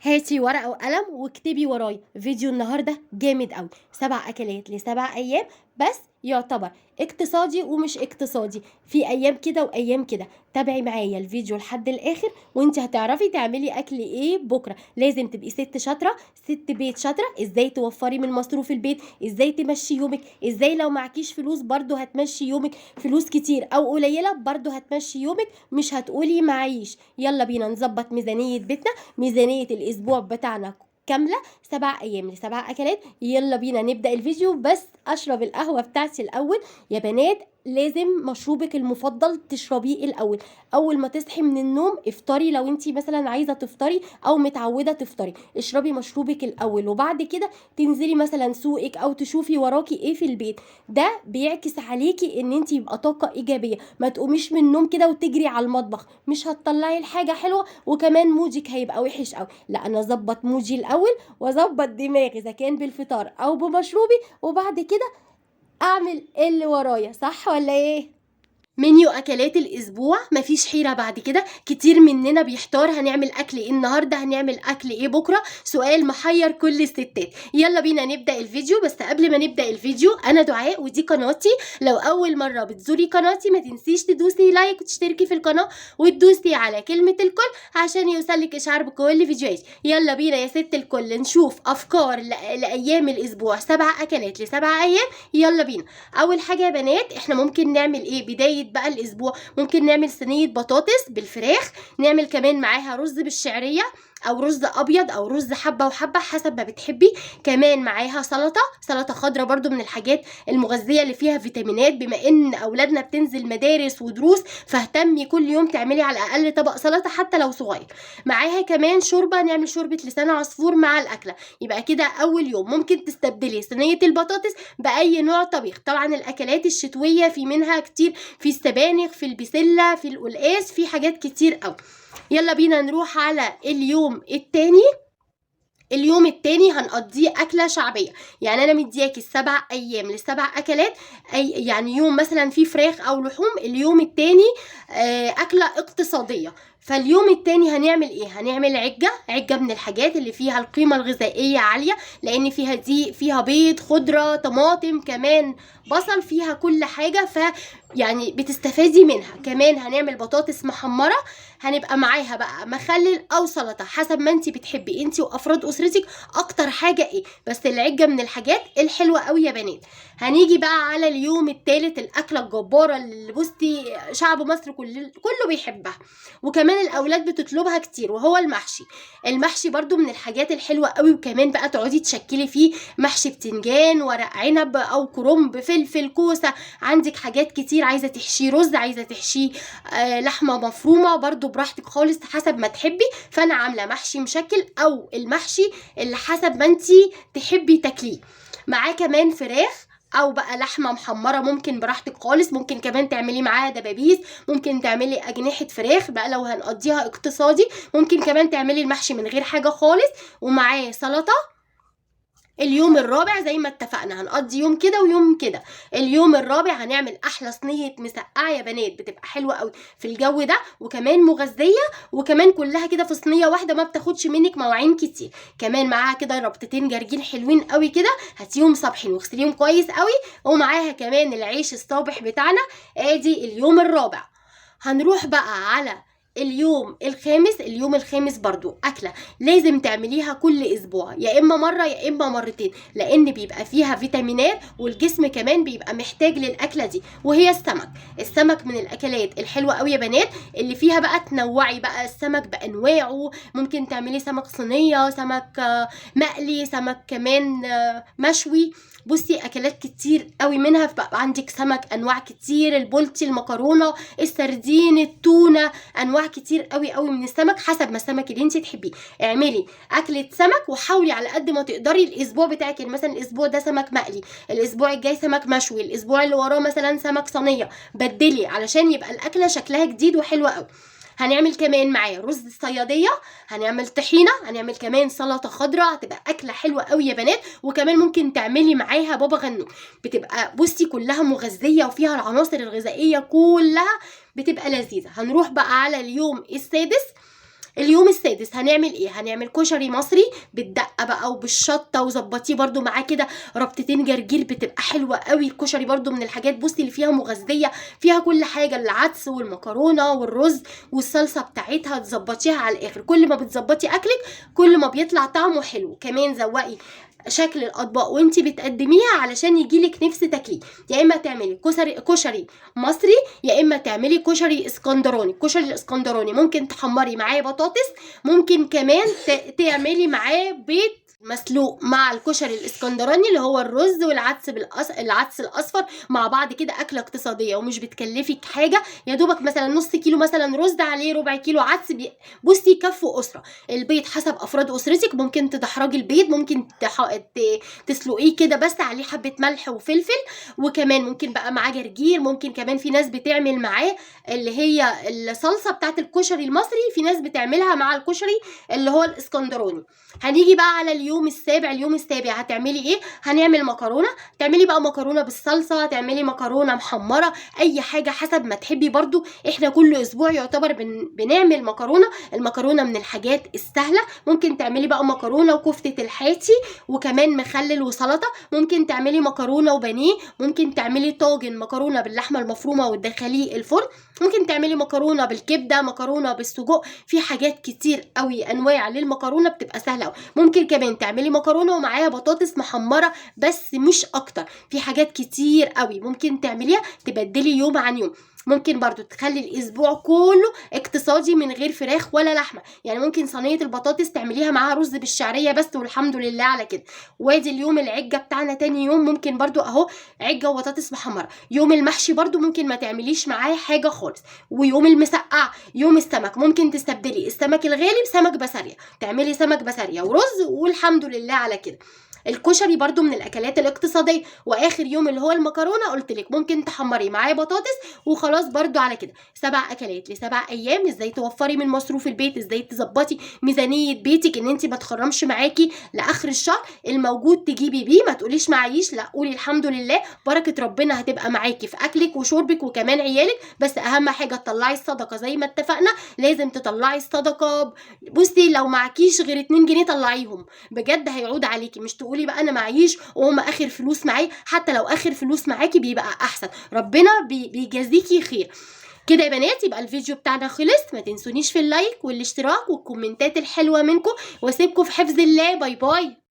هاتي ورقة وقلم واكتبي ورايا. فيديو النهاردة جامد قوي، 7 أكلات ل7 أيام، بس يعتبر اقتصادي ومش اقتصادي، في أيام كده وأيام كده. تابعي معايا الفيديو لحد الآخر وانت هتعرفي تعملي أكل ايه بكرة. لازم تبقي ست شاطرة، ست بيت شاطرة، ازاي توفري من مصروف البيت، ازاي تمشي يومك، ازاي لو معكيش فلوس برضو هتمشي يومك، فلوس كتير او قليلة برضو هتمشي يومك، مش هتقولي معيش. يلا بينا نظبط ميزانية بيتنا، ميزانية الأسبوع بتاعنا كاملة، 7 أيام ل7 أكلات. يلا بينا نبدأ الفيديو. بس أشرب القهوة بتاعتي الأول يا بنات. لازم مشروبك المفضل تشربيه الأول، أول ما تصحي من النوم افطري، لو انتي مثلا عايزة تفطري أو متعودة تفطري اشربي مشروبك الأول، وبعد كده تنزلي مثلا سوقك أو تشوفي وراكي ايه في البيت. ده بيعكس عليكي ان انتي يبقى طاقة إيجابية، ما تقوميش من النوم كده وتجري على المطبخ، مش هتطلعي الحاجة حلوة وكمان مودك هيبقى وحش قوي. لا، انا اظبط مودي الأول واظبط دماغي اذا كان بالفطار او بمشروبي، وبعد كده اعمل اللي ورايا، صح ولا ايه؟ منيو اكلات الاسبوع مفيش حيره بعد كده. كتير مننا بيحتار هنعمل اكل ايه النهارده، هنعمل اكل ايه بكره، سؤال محير كل الستات. يلا بينا نبدا الفيديو. بس قبل ما نبدا الفيديو، انا دعاء ودي قناتي. لو اول مره بتزوري قناتي ما تنسيش تدوسي like وتشتركي في القناه وتدوسي على كلمه الكل عشان يوصلك اشعار بكل فيديوهاتي. يلا بينا يا ست الكل نشوف افكار لايام الاسبوع، 7 اكلات ل7 ايام. يلا بينا. اول حاجه يا بنات، احنا ممكن نعمل ايه بدايه بقى الاسبوع؟ ممكن نعمل صينيه بطاطس بالفراخ، نعمل كمان معاها رز بالشعريه او رز ابيض او رز حبه وحبه حسب ما بتحبي. كمان معاها سلطه، سلطه خضراء برضو من الحاجات المغذيه اللي فيها فيتامينات. بما ان اولادنا بتنزل مدارس ودروس، فاهتمي كل يوم تعملي على الاقل طبق سلطه حتى لو صغير. معاها كمان شوربه، نعمل شوربه لسان عصفور مع الاكله. يبقى كده اول يوم ممكن تستبدلي صينيه البطاطس باي نوع طبيخ. طبعا الاكلات الشتويه في منها كتير، في السبانخ، في البسله، في القلقاس، في حاجات كتير قوي. يلا بينا نروح على اليوم التاني. اليوم التاني هنقضيه أكلة شعبية. يعني أنا مدياكي ال7 أيام ل7 أكلات، أي يعني يوم مثلا فيه فراخ أو لحوم، اليوم التاني أكلة اقتصادية. فاليوم التاني هنعمل إيه؟ هنعمل عجة. عجة من الحاجات اللي فيها القيمة الغذائية عالية، لأن فيها دقيق، فيها بيض، خضرة، طماطم، كمان بصل، فيها كل حاجة، فيعني بتستفادي منها. كمان هنعمل بطاطس محمرة، هنبقى معاها بقى مخلل أو سلطة حسب ما انتي بتحبي انتي وأفراد أسرتك أكتر حاجة إيه. بس العجة من الحاجات الحلوة قوي يا بنات. هنيجي بقى على اليوم التالت، الأكلة الجبارة اللي بصي شعب مصر كله بيحبها، وكمان الأولاد بتطلبها كتير، وهو المحشي. المحشي برضو من الحاجات الحلوة قوي، وكمان بقى تقعدي تشكلي فيه محشي بتنجان، ورق عنب أو كرنب، فلفل، كوسة، عندك حاجات كتير. عايزة تحشيه رز، عايزة تحشيه لحمة مفرومة، برضو براحتك خالص حسب ما تحبي. فأنا عاملة محشي مشكل أو المحشي اللي حسب ما انتي تحبي تاكليه. معاه كمان فراخ او بقى لحمه محمره، ممكن براحتك خالص. ممكن كمان تعملي معاها دبابيس، ممكن تعملي اجنحه فراخ بقى لو هنقضيها اقتصادي. ممكن كمان تعملي المحشي من غير حاجه خالص، ومعاه سلطه. اليوم الرابع زي ما اتفقنا هنقضي يوم كده ويوم كده. اليوم الرابع هنعمل احلى صينيه مسقعه يا بنات، بتبقى حلوه قوي في الجو ده، وكمان مغذيه، وكمان كلها كده في صينيه واحده، ما بتاخدش منك مواعين كتير. كمان معاها كده ربطتين جرجير حلوين قوي كده، هاتيهم صابحين واغسليهم كويس قوي، ومعاها كمان العيش الصابح بتاعنا. ادي اليوم الرابع. هنروح بقى على اليوم الخامس. اليوم الخامس برضو أكلة لازم تعمليها كل أسبوع، يا إما مرة يا إما مرتين، لأن بيبقى فيها فيتامينات والجسم كمان بيبقى محتاج للأكلة دي، وهي السمك. السمك من الأكلات الحلوة قوي يا بنات، اللي فيها بقى تنوعي بقى السمك بأنواعه. ممكن تعملي سمك صينية، سمك مقلي، سمك كمان مشوي. بصي أكلات كتير قوي منها، بقى عندك سمك أنواع كتير، البولتي، المكرونة، السردين، التونة، أنواع كتير قوي قوي من السمك حسب ما السمك اللي انت تحبيه. اعملي اكله سمك، وحاولي على قد ما تقدري الاسبوع بتاعك، يعني مثلا الاسبوع ده سمك مقلي، الاسبوع الجاي سمك مشوي، الاسبوع اللي وراه مثلا سمك صينيه، بدلي علشان يبقى الاكله شكلها جديد وحلوه قوي. هنعمل كمان معاه رز الصياديه، هنعمل طحينه، هنعمل كمان سلطه خضراء، هتبقى اكله حلوه قوي يا بنات. وكمان ممكن تعملي معاها بابا غنوج، بتبقى بصي كلها مغذيه وفيها العناصر الغذائيه كلها، بتبقى لذيذه. هنروح بقى على اليوم السادس. اليوم السادس هنعمل ايه؟ هنعمل كشري مصري بالدقه بقى وبالشطه، وظبطيه برده معاه كده ربطتين جرجير، بتبقى حلوة قوي. الكشري برده من الحاجات بصي اللي فيها مغذيه، فيها كل حاجة، العدس والمكرونه والرز والصلصه بتاعتها، تظبطيها على الاخر. كل ما بتظبطي اكلك كل ما بيطلع طعمه حلو. كمان زوقي شكل الاطباق وانتي بتقدميها علشان يجيلك نفس تاكليه. يا اما تعملي كشري مصري، يا اما تعملي كشري اسكندراني. الكشري الاسكندراني ممكن تحمري معاه بطاطس، ممكن كمان تعملي معاه بيض مسلوق مع الكشري الاسكندراني اللي هو الرز والعدس العدس الاصفر مع بعض كده. اكله اقتصادية ومش بتكلفك حاجة، يا دوبك مثلا نص كيلو مثلا رز عليه ربع كيلو عدس، بصي يكفوا اسره. البيض حسب افراد اسرتك، ممكن تدحرجي البيض، ممكن تسلقيه كده بس عليه حبه ملح وفلفل، وكمان ممكن بقى معاه جرجير، ممكن كمان في ناس بتعمل معاه اللي هي الصلصه بتاعت الكشري المصري، في ناس بتعملها مع الكشري اللي هو الاسكندراني. هنيجي بقى على اليوم السابع. اليوم السابع هتعملي ايه؟ هنعمل مكرونه، تعملي بقى مكرونه بالصلصه، تعملي مكرونه محمرة، اي حاجة حسب ما تحبي. برضو احنا كل اسبوع يعتبر بنعمل مكرونه. المكرونه من الحاجات السهلة، ممكن تعملي بقى مكرونه وكفته الحاتي وكمان مخلل وسلطة، ممكن تعملي مكرونه وبانيه، ممكن تعملي طاجن مكرونه باللحمه المفرومه وتدخليه الفرن، ممكن تعملي مكرونه بالكبده، مكرونه بالسجق. في حاجات كتير قوي انواع للمكرونه بتبقى سهلة قوي. ممكن كمان تعملي مكرونه ومعاها بطاطس محمرة بس مش اكتر. في حاجات كتير قوي ممكن تعمليها، تبدلي يوم عن يوم. ممكن برضو تخلي الاسبوع كله اقتصادي من غير فراخ ولا لحمه، يعني ممكن صينية البطاطس تعمليها معاها رز بالشعريه بس، والحمد لله على كده. وادي اليوم العجه بتاعنا تاني يوم، ممكن برضو اهو عجة وبطاطس محمرة. يوم المحشي برضو ممكن ما تعمليش معاه حاجة خالص. ويوم المسقعه، يوم السمك ممكن تستبدلي السمك الغالي بسمك بسارية، تعملي سمك بسارية ورز، والحمد لله على كده. الكشري برضو من الاكلات الاقتصادية. واخر يوم اللي هو المكرونه قلت لك ممكن تحمري معاه بطاطس وخلاص برضو على كده. 7 اكلات ل7 ايام. ازاي توفري من مصروف البيت، ازاي تظبطي ميزانية بيتك ان انت ما تخرمش معاكي لاخر الشهر، الموجود تجيبي بيه، ما تقوليش معيش، لا قولي الحمد لله، بركة ربنا هتبقى معاكي في اكلك وشربك وكمان عيالك. بس اهم حاجة تطلعي الصدقة زي ما اتفقنا، لازم تطلعي الصدقة. بصي لو معكيش غير 2 جنيه طلعيهم بجد، هيعود عليكي. مش تقولي بقى انا معيش وهم اخر فلوس معايا، حتى لو اخر فلوس معاكي بيبقى احسن، ربنا بيجازيكي خير. كده يا بنات يبقى الفيديو بتاعنا خلص. ما تنسونيش في ال like والاشتراك والكومنتات الحلوة منكم، واسيبكم في حفظ الله. bye bye.